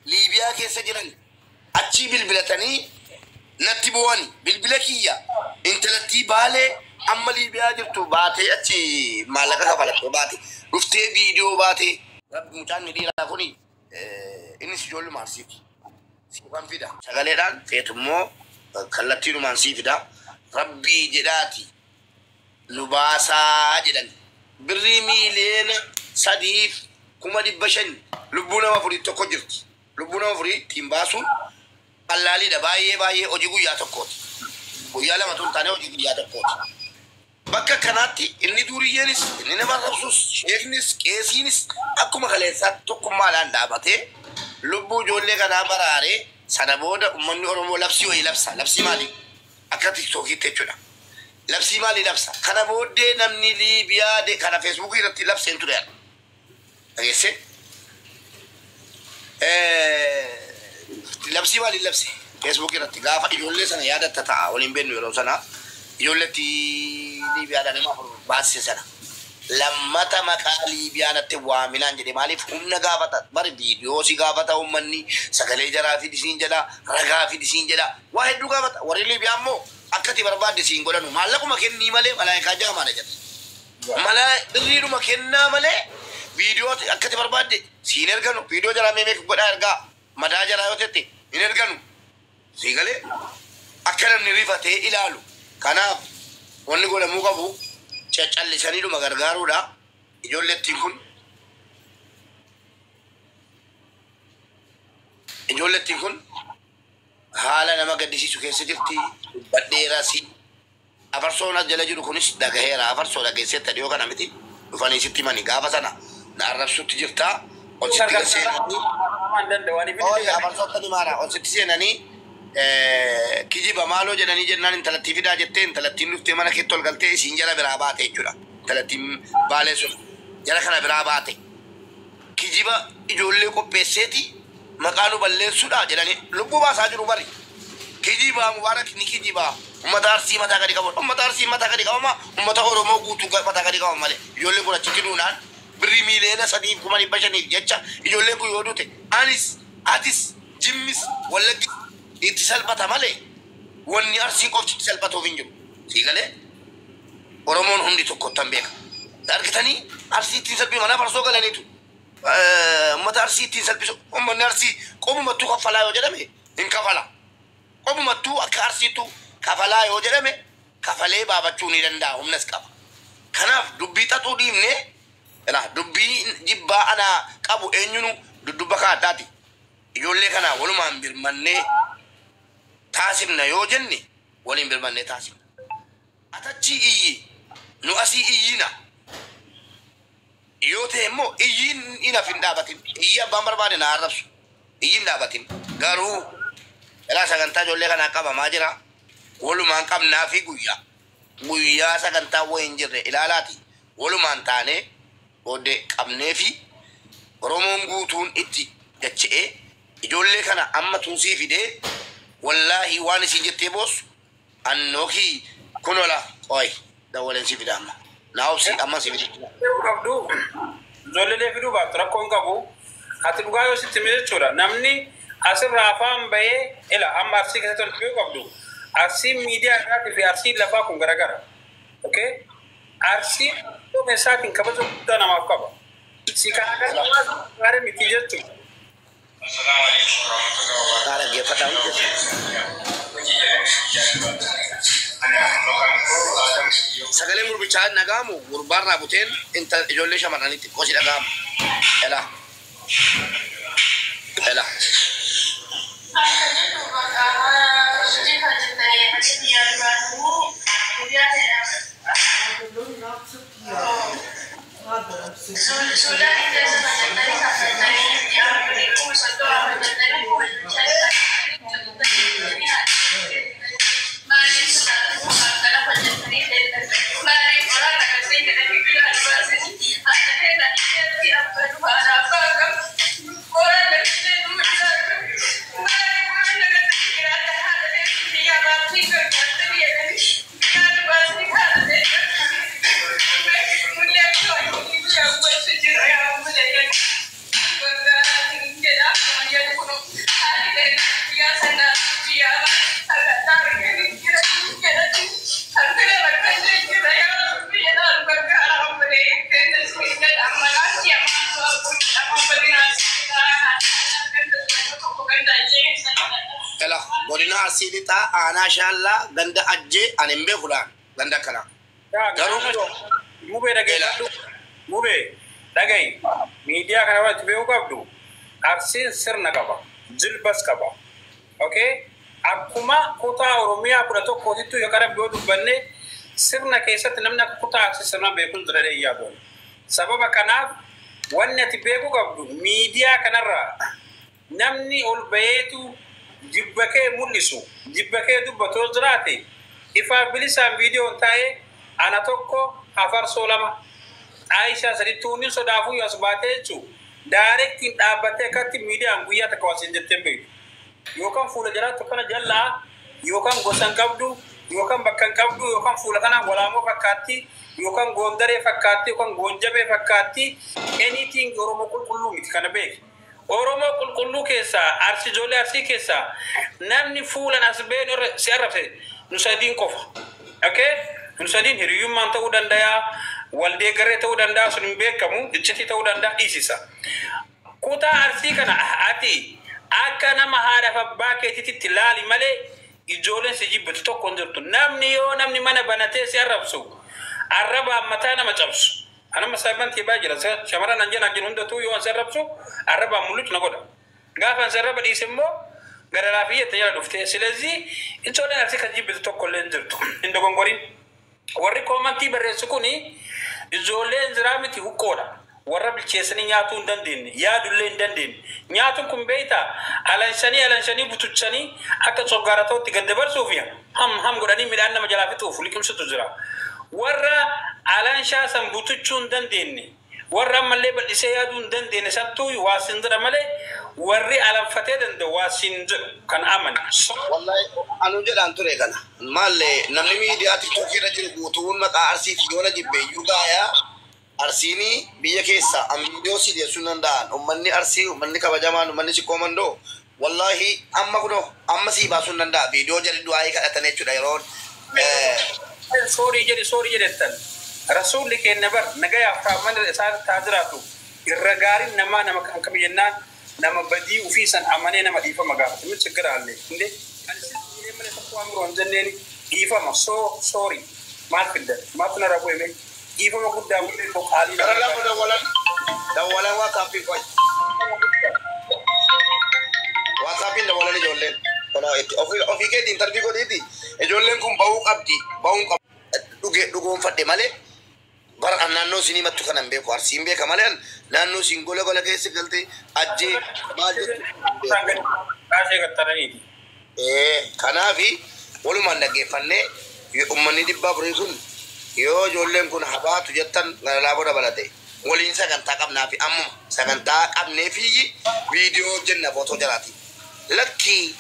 Liibiyaa keessa jiran achii bilbilatanii natti bu'ani. Bilbila kiyya intalattii Baalee amma Liibiyaa jirtu baatee achi maallaqa kafalattee baate dhuftee viidiyoo baatee. Rabbi mucaan ni dhiiraa kuni innis ijoolluma Arsiiti. Siifan fida. Sagaleedhaan feetummoo kallattiinumaan sii fida. Rabbii jedhaati nu baasaa jedhan. Birrii 3,300,000 lubbuu nama afurii tokko jirti. Lubbuu nama afurii ittiin baasuun qallaaliidha. Baay'ee baay'ee hojii guyyaa tokkooti. Guyyaa lama tun taane hojii guyyaa tokkooti. Bakka kanaatti inni duuriyyeenis, inni nama arrabsus, sheeknis, qeesiinis akkuma kaleessaatti tokkummaadhaan dhaabatee lubbuu ijoollee kanaa baraaree sana booda uummanni Oromoo labsii wayii labsa. Labsii maali? Akka Tiktookiitti jechuudha. Labsii maali labsa? Kana booddee namni Liibiyaa kana Feesbuukii irratti labseen ture. Dhageessee? Labsii maali labse? Feesbuukii irratti gaafa ijoollee sana yaadatta ta'a waliin beennu yeroo sana ijoolleetti Liibiyaadhaan nama afur baasise sana. Lammata maqaa Liibiyaa natti waaminaan jedhe. Maaliif humna gaafata? Bari viidiyoo si gaafata uummanni, sagalee jaraa fidi siin jedha, ragaa fidi siin jedha, waa hedduu gaafata. Warri Liibiyaa immoo akkati barbaadde siin godhanu. Maallaquma kennii malee malaayikaa jaamaadha jedha. Malaa birriidhuma kennaa malee viidiyoo akkati barbaadde siin erganu. Viidiyoo jaraa mee meeqa godhaa ergaa madaa jaraa yoo tette hin erganu. Sii galee akka namni rifatee ilaalu. Kanaaf wanni godhamuu qabu cacallisaniidhuma gargaaruudha. Ijoollettiin kun haala nama gaddisiisu keessa jirti. Dubbadheerasi. Afarsoon as jala jiru kunis dhagaheera. Afarsoo dhageesseetta dhiyoo kana miti. Dhufanii sitti himani gaafa sana na arrabsutti jirta. Ol sitti gad seenanii. Ooyi afarsootti himaara. Ol sitti seenanii kijiba maaloo jedhanii jennaan intalattii fidaa jettee intalattiin dhuftee mana keetti ol galtee isiin jala biraa baate jechuudha. Intalattiin Baalee sun jala kana biraa baate. Kijiba ijoollee qopheesseeti maqaa nu balleessuudha jedhanii lubbuu baasaa jiru bari. Kijibaa Mubaarak ni kijibaa. Uummata Arsii mataa gadi qabu. Uummata Arsii mataa gadi qabama. Uummata Oromoo guutuu mataa gadi qabama malee. Ijoolleen kun achitti duunaan birrii 3,500,000f jecha ijoolleen kun yoo duute anis, atis, Jimmis, Wallaggi itti salphata malee wanni Arsiin qofti itti salphatuuf hin jiru. Sii galee Oromoon hundi tokkottan beeka. Argitanii Arsii ittiin salphii mana farsoo galaniitu. Uummata Arsii ittiin salphisu. Uummanni Arsii qomumattuu kaffalaa yoo jedhame hin kafala. Qomumattuu akka Arsiittuu kafalaa yoo jedhame kafalee baafachuu ni danda'a, humnas qaba. Kanaaf dubbii xaxuu dhiibnee ilaa dubbii jibbaa anaa qabu eenyunu dudubba kaadhaati. Ijoollee kana walumaan birmannee taasifna yoo jenne waliin birmannee taasifna. Atachii iyyi nu asii iyyina. Yoo ta'e immoo iyyiin hin hafin dhaabatin. Iyyi abbaan barbaade na arrabsu. Iyyi hin dhaabatin. Garuu ilaa sagantaa ijoollee kanaa qabamaa jira. Walumaan qabnaa fi guyyaa. Guyyaa sagantaa wayii hin jirre ilaalaati. Walumaan taanee booddee qabnee fi Oromoon guutuun itti dacha'ee ijoollee kana amma tunsii fidee wallaahi waan isin jettee boossu annookii kunola qoy dawwaleen si fida amma. Naa obsi amma si fida. Qabdu ijoollee fiduu baattu rakkoon qabu. Ati dhugaa yoo sitti hime jechuudha, namni asirraa afaan bahee ila amma Arsii keessatti walitti dhiyoo qabdu. Arsiin miidiyaa irraatii fi Arsiin lafaa kun garagara. Okay? Arsiin iddoo isaatiin kabaja guddaa namaaf qaba. Si kana gara gaarii miti jechuudha. Assalamu alaikum warahmatullahi Naa dhaggeeffadhaa hundi keessan. Wabarakatuh. Ani maqaan koo Adam Siyyoo. Sagaleen gurbichaa hin dhaga'amu gurbaarraa buteen intal ijoollee shamarranitti qosi dhaga'amu. Ela. Ela. Akka jedhu bakka hojii hojjetanii achitti yaaduu guyyaa ta'edha. Suudaan keessa hojjetanii hojjetanii 30,000 hojjetanii maaliif akkana hojjetanii maaliif qoraan akkasii jedhanii biraan baasanii akka ta'e abbaa haadha abbaa qabu qoraan akkasii. Ela godina Arsii Lixaa aanaa Shaallaa ganda Ajjee ani hin beeku laan ganda akkanaa. Garuu Mubee dhageeffadhu. Mubee dhaga'i. Miidiyaa kana irratti beekuu qabdu. Arsiin sirna qaba. Jilbas qaba. Okay? Akkuma kutaa Oromiyaa 11tittuu yoo qara yoo dubbanne sirna keessatti namni akka kutaa Arsii sirna beekuun jira dheeyyaa doon. Sababa kanaaf wanni ati beekuu qabdu miidiyaa kanarraa namni ol baheetu jibba kee mul'isu, jibba kee dubbatu yoo jiraate ifaa bilisaan viidiyoon taa'ee ana tokko afarsoo lama Aishaa saditti hundi sodaafuu yoo as baatee jechuun daarektiin dhaabbattee akkatti miidiyaan guyyaa takka wasiin jettee hin beektu. Yookaan fuula jalaatti kana jallaa yookaan gosa hin qabdu yookaan bakka hin qabdu yookaan fuula kana walaamoo fakkaatti yookaan goondaree fakkaatti yookaan goonjabee fakkaatti anything Oromoo qulqulluu miti kana beeki. Oromoo qulqulluu keessaa Arsii ijoollee Arsii keessaa namni fuulan as beenu irra si arrabse nu sadiin qofa. Okay? Nu sadiin hiriyyummaan ta'uu danda'a, waldeeggarree ta'uu danda'a sun hin beekamu, iccitii ta'uu danda'a dhiisisa. Kutaa Arsii kana ati akka nama haadhaaf abbaa keetiitti laali malee ijoolleen si jibbitu tokko hin jirtu. Namni yoo namni mana banatee si arrabsu arrabaan mataa nama cabsu. Anama saayiban tiibaa jira. Shamarran an jenna jiru hundattuu yoo an si arrabsu arrabaan mul'atu na godha. Gaafa an si arraba dhiise immoo gara laafiyyatti jala dhufte. Silezii ijoolleen Arsii kan jibbitu tokko illee hin jirtu. Hin dogongorin. Warri koomantii barreessu kuni ijoolleen jiraa miti huqqoodha. Warra bilcheessanii nyaatuu hin dandeenye, yaadullee hin dandeenye. Nyaatuun kun beektaa alanshanii alanshanii butuchanii akka coggaara ta'utti gad dabarsuuf ham ham godhanii midhaan nama jalaa fixuuf liqimsutu jira. Warra alanshaa san butuchuu hin dandeenye, warra ammallee bal'isee yaaduu hin dandeenye sattuu waa siin jedha malee warri alanfatee danda'u waa siin jedhu kan amane. Wallahi anu jedhaan ture kana. Maallee namni miidiyaa TikTokii irra jiru guutuun maqaa Arsiiti yoo na jibbe iyyuu gaayaa Arsiinii biyya keessa an viidiyoo si dhiyeessuu hin danda'an. Uummanni Arsii, uummanni kabajamaan, uummanni Sikkoo Mandoo wallahi amma kunoo amma sii baasuu hin danda'a. Viidiyoo jalli du'aayii kadhatan jechuudha yeroon Soorii jedhi soorii jedhettan. Rasuulli keenya bar nagayaaf raahmanni isaa taa jiraatu irra gaariin namaa nama kan kam jennaan nama badii ofii san amanee nama dhiifama gaafatu. Min chigira allee. Inde ani si malee tokko waan biroo hin jenneeni dhiifama soo soorii maal fiddan maaltu narra bu'e mee dhiifama guddaa godhee koo qaalii Gara lama dawwalan dawwalan WhatsAppiin qoy. WhatsAppiin dawwalan ijoolleen. Kana itti ofii keetii intarvii godhiiti. Ijoolleen kun bahuu qabdi. Bahuu qabdi. Dhuge dhugoonfadhe malee bara an naannoo isinii mattu kanan beeku. Arsiin beeka malee an naannoo isin gola gola keessa galtee ajjee maal jettu. Kaasee gattaraniiti. Kanaafi walumaan dhaggeeffannee uummanni 400 kun yoo ijoolleen kun habaatu jettan gara laafoo dabalate waliin sagantaa qabnaa fi ammuma sagantaa qabnee fi viidiyoo hojjenna footoo jalaati. Lakkii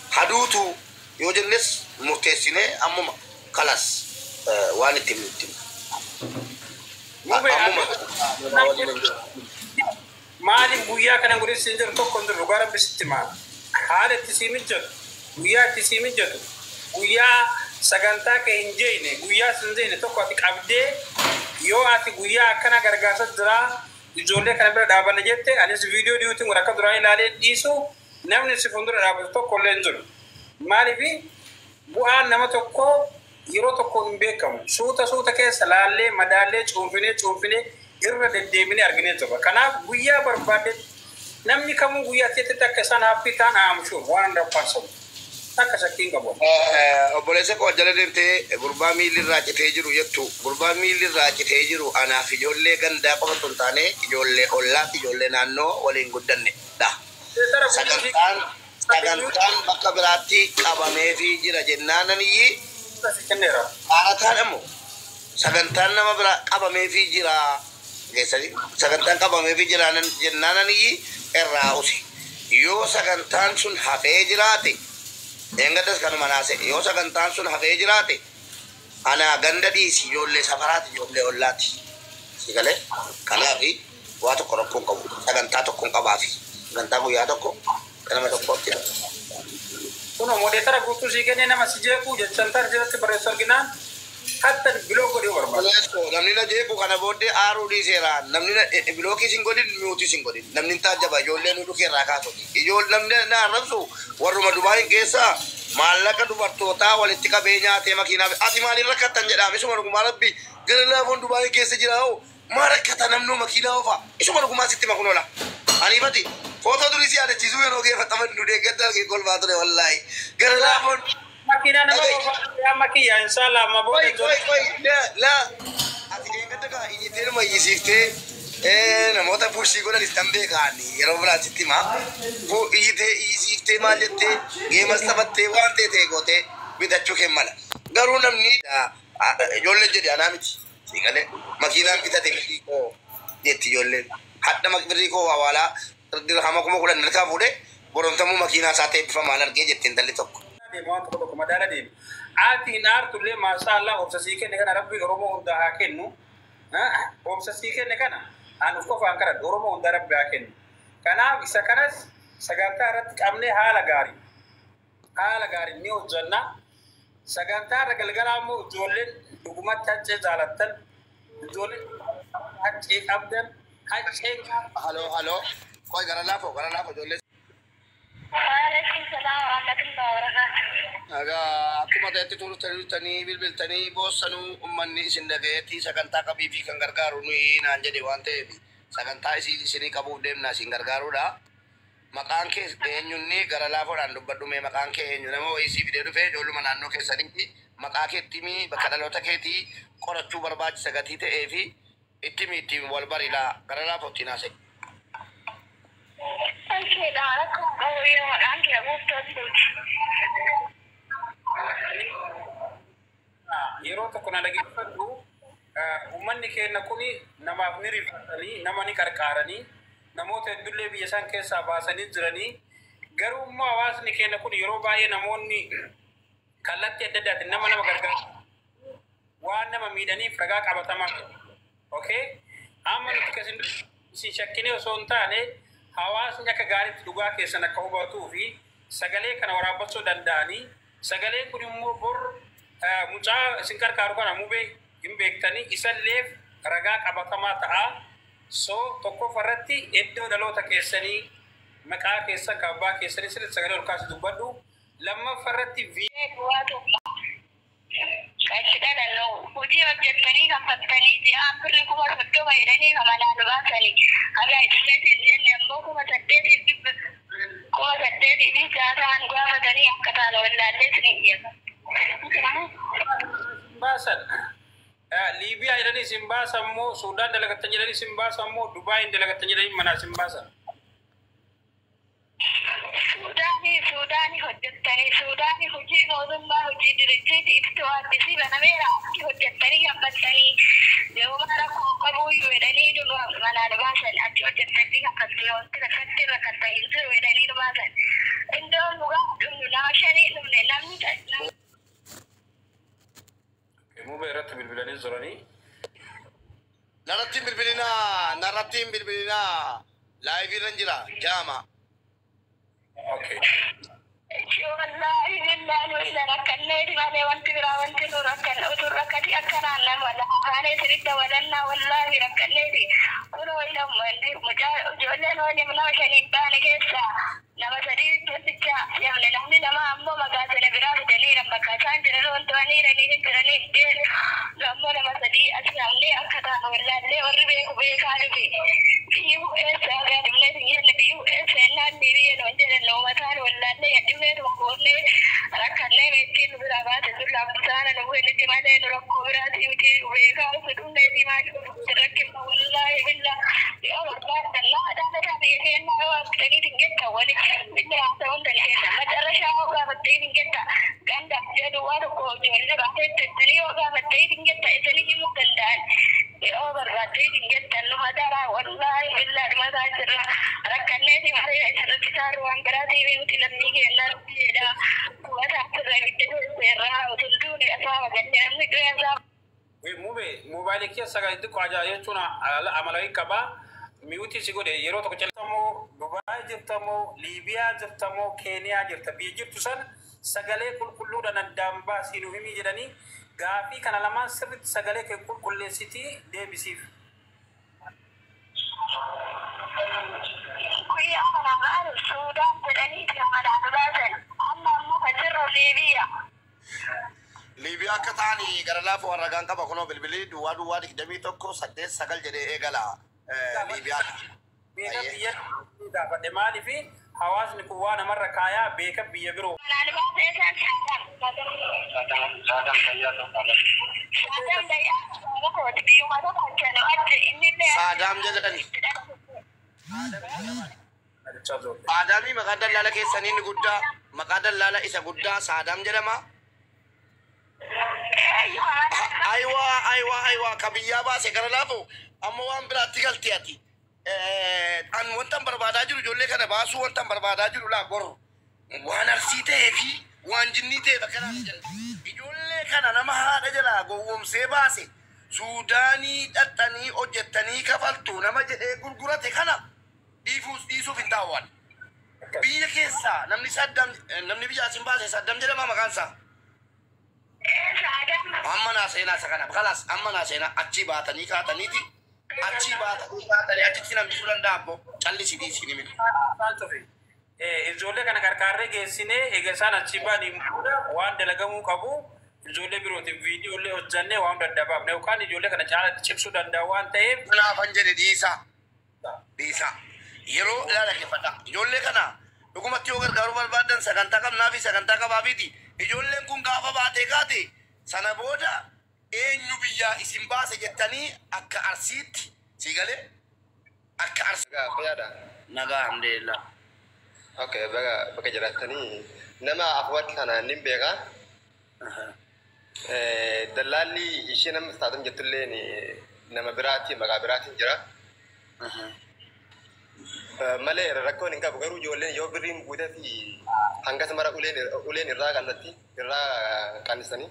haduutu yoo jennes murteessinee ammuma kalas waan itti himnu itti himna. Ammuma Maaliif guyyaa kana godhin siin jiru tokko hin jiru dhugaa rabbi sitti maal haala itti sii mijatu guyyaa itti sii mijatu guyyaa sagantaa kee hin jeene guyyaa sin jeene tokko ati qabdee yoo ati guyyaa akkana gargaarsa jiraa ijoollee kana bira dhaabanna jette anis viidiyoo dhiyootiin godha akka duraan ilaalee dhiisu namni si fuuldura dhaabatu tokko illee hin jiru. Maaliif bu'aan nama tokkoo yeroo tokkoon hin beekamu. Suuta suuta keessa laallee madaallee cuunfinee cuunfinee irra deddeebinee arginee jirra. Kanaaf guyyaa barbaadde namni kamuu guyyaa keessatti akka isaan haappii ta'an aamushuuf waan hundaan akka shakkiin qabu. Obboleessa koo jala deemtee gurbaa miilli irraa citee jiru jettu gurbaa miilli irraa citee jiru anaaf ijoollee gandaa qofa osoo hin taane ijoollee ollaatti ijoollee naannoo waliin guddanne dha. Sagantaan bakka biraatti qabameefii jira jennaananiyyii haarataan immoo sagantaan nama biraa qabameefii jira geessanii sagantaan qabameefii jira jennaananiyyii irraa usi. Yoo sagantaan sun hafee jiraate eengaddas kanuma naase yoo sagantaan sun hafee jiraate ana ganda dhiisi ijoollee safaraati ijoollee ollaati. Si galee kanaafi waa tokko rakkoo hin qabu sagantaa tokko hin qabaafi sagantaa guyyaa tokko kanama tokkotti. Kun modeetara guutuu sii kennee nama si jeequu jechaan taar jalatti barreessu arginaan Hatta block godhee barbaada. Oleesso namni na jeequ kana booddee aaruu dhiiseera. Namni na block sin godhin, mute sin godhin. Namni hin taajjaba ijoollee nu dhukeerraa kaasuti. Ijoollee namni na arrabsu warruma Dubaayin keessaa maallaqa dubartootaa walitti qabee nyaatee makiinaa ati maaliin rakkattan jedhaam. Isuma dhugumaa rabbi gara laafoon Dubaayin keessa jira hoo maa rakkata namnuu makiinaa ofa isuma dhugumaa sitti makun oola. Aniifati footoo durii si yaadachiisuu yeroo geeffataman nu deeggaddaa kee kolfaa ture wallaahi gara laafoon. Makiinaa nama Dhaga'i. oofaa amma kiyya inshallah amma booda Qoy qoy qoy la la ati deeggadda kaa iyyitee numa iyyisiiftee namoota pushii godhanis tan beekaan yeroo biraatti himaa. Iyyitee iyyisiiftee maal jettee geemas taphattee waan ta'e ta'e gootee bitachuu kee mala. Garuu namni ijoolleen jedhe anaa miti. Siiqalee makiinaan bitate birrii koo jetti ijoolleen. Hadha birrii koo awwaalaa dirhama 10,000 harkaa fuudhee boromtamuu makiinaa isaa ta'e bifamaan argee jetti intalli tokko. Deema waan tokko tokko madaala deema. Ati hin aartullee maashaa Allah obsa sii kenne kana rabbi Oromoo hundaa haa kennu. Obsa sii kenne kana an uf qofaan kadhadhu Oromoo hundaa rabbi haa kennu. Kanaaf isa kanas sagantaa irratti qabnee haala gaarii haala gaarii ni hojjenna. Sagantaa irra galgalaa immoo ijoolleen dhugumatti haccee jaalattan ijoolleen haccee qabdan hacceen Haloo haloo qoy gara laafoo gara laafoo ijoollee. Waalaikum salaam warahmatullahi wabarakatuh. Egaa akkuma ta'etti turtanii bilbiltanii boossanuu uummanni isin dhagayeetti sagantaa qabii fi kan gargaaru nuyi naan jedhe waan ta'eef sagantaa isinii qabuuf deemna isin gargaaruudha. Maqaan kee eenyunni gara laafoodhaan dubbadhu mee maqaan kee eenyu nama wayii sii fidee dhufee ijoolluma naannoo keessaniiti maqaa keetti himi bakka dhaloota keetii qorachuu barbaachisa gatii ta'ee fi itti himi ittiin wal barilaa gara laafootti naase. Ankeedha rakkoo qabu yoo maqaan kee guuttootti. Yeroo tokko na dhaggeeffadhu uummanni keenya kuni namaaf ni rifatanii nama ni qarqaaranii namoota hedduullee biyya isaan keessaa baasanii jiranii garuu immoo hawaasni keenya kun yeroo baay'ee namoonni kallattii adda addaatiin nama nama gargaaru waan nama miidhaniif ragaa qabatamaa qabu. Okay? Amma nuti kasin isin shakkinee osoo hin taane hawaasni akka gaariitti dhugaa keessan akka hubatuu fi sagalee kana waraabbachuu danda'anii sagaleen kun immoo bor mucaa isin qarqaaru kana mubee hin beektanii isalleef ragaa qabatamaa ta'a. So tokkoffaa irratti iddoo dhaloota keessanii maqaa keessan kan abbaa keessanii sirriitti sagalee ol kaasee dubbadhu. Lammaffaa irratti Waa tokko. Achi dhalannu hojii hojjettanii kanfattanii ji'aan birri 30,000 jedhanii kamanaan baasanii. Haga ijoollee jenne ammoo 8,000 8,600 gaafatanii akka ta'an wallaallee isin iyyata. Baasan. Liibiyaa jedhanii isin baasan moo Suudaan dalagattan jedhanii isin baasan moo Dubaayin dalagattan jedhanii manaa isin baasan? Suudaanii Suudaanii hojjettanii Suudaanii hojii mootummaa hojii dirijjiiti itti waaddisii banameera achi hojjettanii gabbattanii yeroo rakkoo qabuyyuu jedhanii dhuma manaan baasan achi hojjettanii gabbattanii wanti rakkatti rakkatta hin jiru jedhanii baasan. Indoon dhugaa dhumnu nama shanii dhumne namni Mubee irratti bilbilanii jiranii. Narratti hin bilbilinaa narratti hin bilbilinaa live irra jira jaama. Okay. Wallaahi billaahi wayila rakkanneeti malee wanti biraa wanti nu rakkanne utuu rakkati akkanaan nama lafaanee sirriitti walannaa wallaahi rakkanneeti kun wayila mucaa ijoolleen waliin nama shaniin baane keessaa nama sadii tokkicha yamne namni lama ammoo magaazina biraa fidaniiran bakka isaan jiran wanti waniiranii hin jiranii ammoo nama sadii as namni akka ta'an wallaallee warri beeku beekaa dhufe biyyuu eessa gaadhumne jenne biyyuu eessa ennaan biyya noon jedhan noomataan wallaallee yadhimeetuma goonnee rakkannee meettiin nu biraa baate sun lakkoofsaana nu bu'e malee nu rakkoo biraatii miti beekaa dhufe dhumneetii maal rakkinna wallaahi billaa yoo barbaadan naa dhaalataa biyya keenyaa yoo argitaniit hin jettan wali billa haasa'uun dandeenya macarrashaa yoo gaafattee hin jetta ganda jedhu waa tokko ijoollee baatee jettanii yoo gaafattee hin jetta isanii himuu danda'an yoo barbaaddee hin jettan nu madaraa wallaahi billaa dhumataa jirra rakkanneeti malee isirratti saaru waan biraatii miti lammii keenyaa jedha qubataa jirra ibidda keesseerraa utuu duune asaa maganne namni du'e asaa Mubee moobaayilii keessa kan xiqqoo ajaa jechuun amala qabaa. Mute si godhe yeroo tokko callisamoo Dubaay jirtamoo Liibiyaa jirtamoo Keeniyaa jirta biyya jirtu sana sagalee qulqulluudhaan addaan baasii nu himii jedhanii Gaafii kana lamaan sirriitti sagalee kee qulqulleessitii deebisiif. Guyyaa kana ba'an Suudaan jedhanii manaa nu baasan. Amma ammoo kan jirru Liibiyaa. Liibiyaa akka ta'an gara laafu warragaan qaba kunoo bilbilii duwwaa duwwaa 21 8 9 jedhee eegala Liibiyaa. Beeka biyya gaafadhe maaliifi hawaasni kun waa namarra kaayaa beeka biyya biroo. Manaa nu baasee isaan Saadam. Saadam Dayyaa tokko. Saadam Dayyaa tokkooti biyyuma tokko hojjennu achi inni illee. Saadaam jedhani. Saadaamii maqaa dallaala keessanii inni guddaa maqaa dallaala isa guddaa Saadaam jedhama. Ayiwaa, ayiwaa, ayiwaa, ka biyyaa baase gara laafu amma waan biraatti galti ati. An wantan barbaadaa jiru ijoollee kana baasuu wantan barbaadaa jiru laa gorru. Waan arsii ta'ee fi waan jinnii ta'e bakka naan jedhan. Ijoollee kana nama haadha jalaa gowwoomsee baase Suudaanii dhaxxanii hojjettanii kafaltu nama jedhee gurgurate kana dhiifuus dhiisuuf hin taa'u. Biyya keessaa namni Saddam, namni biyya asin baase Saddam jedhama maqaan isaa. Saadam. Amma naa seenaa isa kana kalaas amma naa seenaa achii baatanii kaataniiti achii baatanii kaatanii achitti nambisuu danda'a abbo callisi dhiisii ni miti. Isaan cufe. Ijoollee kana qarqaarree geessinee eega isaan achi baaniin booda waan dalagamuu qabu ijoollee birootiin viidiyoolee hojjannee waan daddabaafne yookaan ijoollee kana caalatti cimsuu danda'a waan ta'eef. Kanaafan jedhe dhiisaa dhiisaa yeroo ilaala keeffadha ijoollee kana dhugumatti yoo gargaaruu barbaadan sagantaa qabnaa fi sagantaa qabaafiiti ijoolleen kun gaafa baatee kaate sana booda eenyu biyyaa isin baase jettanii akka arsiitti sii galee akka arsii. Nagaa fayyaadha. Nagaa alhamdulillah. Okay, baga baga jiraattanii nama Afwarqi kana nin beeka. Dallaalli ishee nama Saadam jettullee nama biraati maqaa biraatiin jira. Malee rakkoon hin qabu garuu ijoolleen yoo birriin guutee fi hangas mara uleen uleen irraa qannatti irraa qannisanii.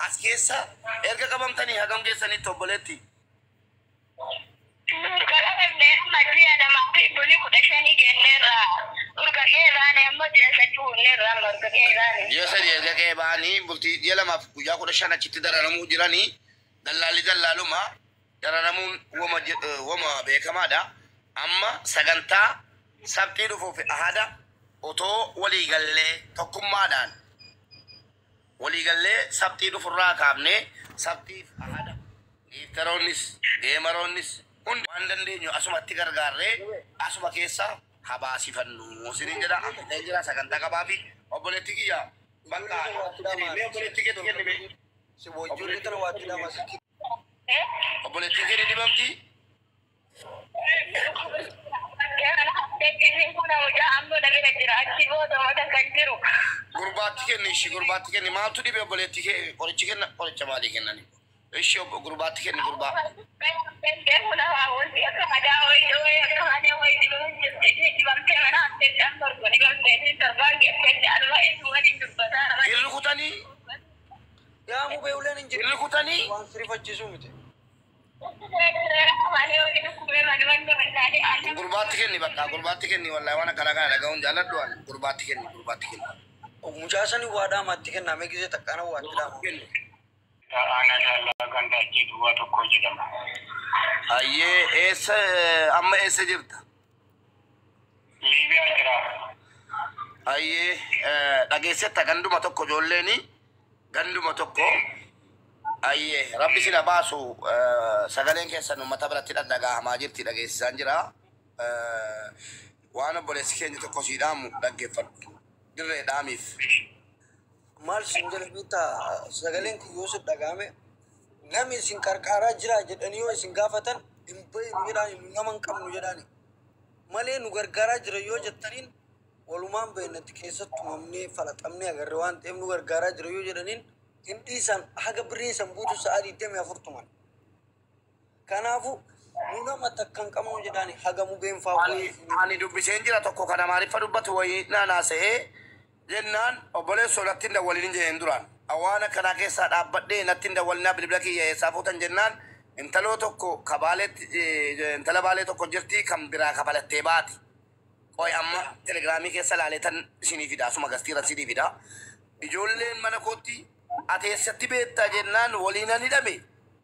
As keessa erga qabamtanii hagam keessanitti obboleetti? Urgara qabnee amma ji'a 2 fi bulii 15 kenneerra. Urgagee baane ammoo ji'a 3 hunneerra amma urgagee baane. Ji'a 3 erga qe'ee ba'anii bultii ji'a 2 fi guyyaa 15 achitti dararamuu jiranii dallaalli dallaaluma dararamuun wama beekamaadha. Amma sagantaa sabtii dhufuuf ahada otoo waliigallee tokkummaadhaan waliigallee sabtii dhufurraa kaafnee sabtiif ahada giiftaroonnis geemaroonnis hundi waan dandeenyu asumatti gargaarree asuma keessa habaasifannu isiniin jedha. Amma jira sagantaa qabaa fi obboleetti kiyya bakka mee obboleetti keetti kenni mee. Ijoollee tana waatti dhama sitti. Obboleettiin kee ni dhibamti. Gurbaatti kenni ishii gurbaatti kenni maaltu dhibe obboleettii kee qorichi kenna qoricha maalii kennani ishii obbo gurbaatti kenni gurbaa. Wanti akka madaa wayii wayii akka malee wayii dhibamee jirti. Dhibamtee mana haftee amma dhibamtee torbaan geessee alma eessu waliin dubbataa. Irri kutanii. Yaa mubee uleen hin jiru. Irri kutanii. Waan sirrifachiisuu miti. Gurbaatti kenni bakka gurbaatti kenni wallahi waan akkana kana dhaga'uun jaalladhu waan gurbaatti kenni gurbaatti kenni. Mucaa sanii waa dhaamaatti kenname gisee takkaana waatti dhaama. Kenni. Aanaa Jaallaa Gandaajjii Duwwaa tokko jedhama. Ayyee, eessa amma eessa jirta? Liibiyaa jira. Ayyee, dhageessetta ganduma tokko ijoolleeni ganduma tokko. Ayyee, rabbi sina baasu sagaleen keessan uummata biratti dhaga'amaa jirti dhageessisaan jira. Waan obboleessi keenya tokko sii dhaamu dhaggeeffadhu. Dirree dhaamiif. Maal sin jala beektaa sagaleen kun yoo si dhaga'ame namni isin qarqaaraa jira jedhanii yoo isin gaafatan hin bayinu jedhaani nu nama hin qabnu jedhaani. Malee nu gargaaraa jira yoo jettaniin walumaan baynatti keessatti tumamnee falaxamnee agarre waan ta'eef nu gargaaraa jira yoo jedhaniin hin dhiisan haga birriin san buutu sa'a 24 tuman. Kanaafuu nu nama takka hin qabnu jedhaani haga mubeen faa Ani dubbiseen jira tokko kan Amaariffa dubbatu wayii naanaasa'ee jennaan obboleessoo natti hin dawwalin jedheen duraan. Waan akkanaa keessaa dhaabbadhee natti hin dawwalinaa bilbila kiyya eessaa fuutan jennaan intaloo tokko ka baaleetti intala baalee tokko jirti kan biraa kafalattee baati. Qoy amma telegiraamii keessa laalee tan isinii fida asuma gastiirra isinii fida. Ijoolleen mana kootti ati eessatti beektaa jennaan waliinan hidhame.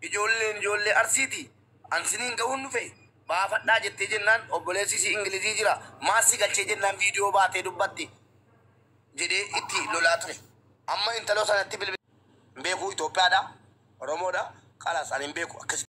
Ijoolleen ijoollee Arsiiti. Ansiniin ga'uun dhufe baafadhaa jettee jennaan obboleessi isii Ingilizii jira. Maasii galchee jennaan viidiyoo baatee dubbatti jedhee itti lolaa ture. Amma intaloo sanatti bilbila. Hin beeku, Itoophiyaadha. Oromoodha. Qalaas ani hin beeku akkasitti.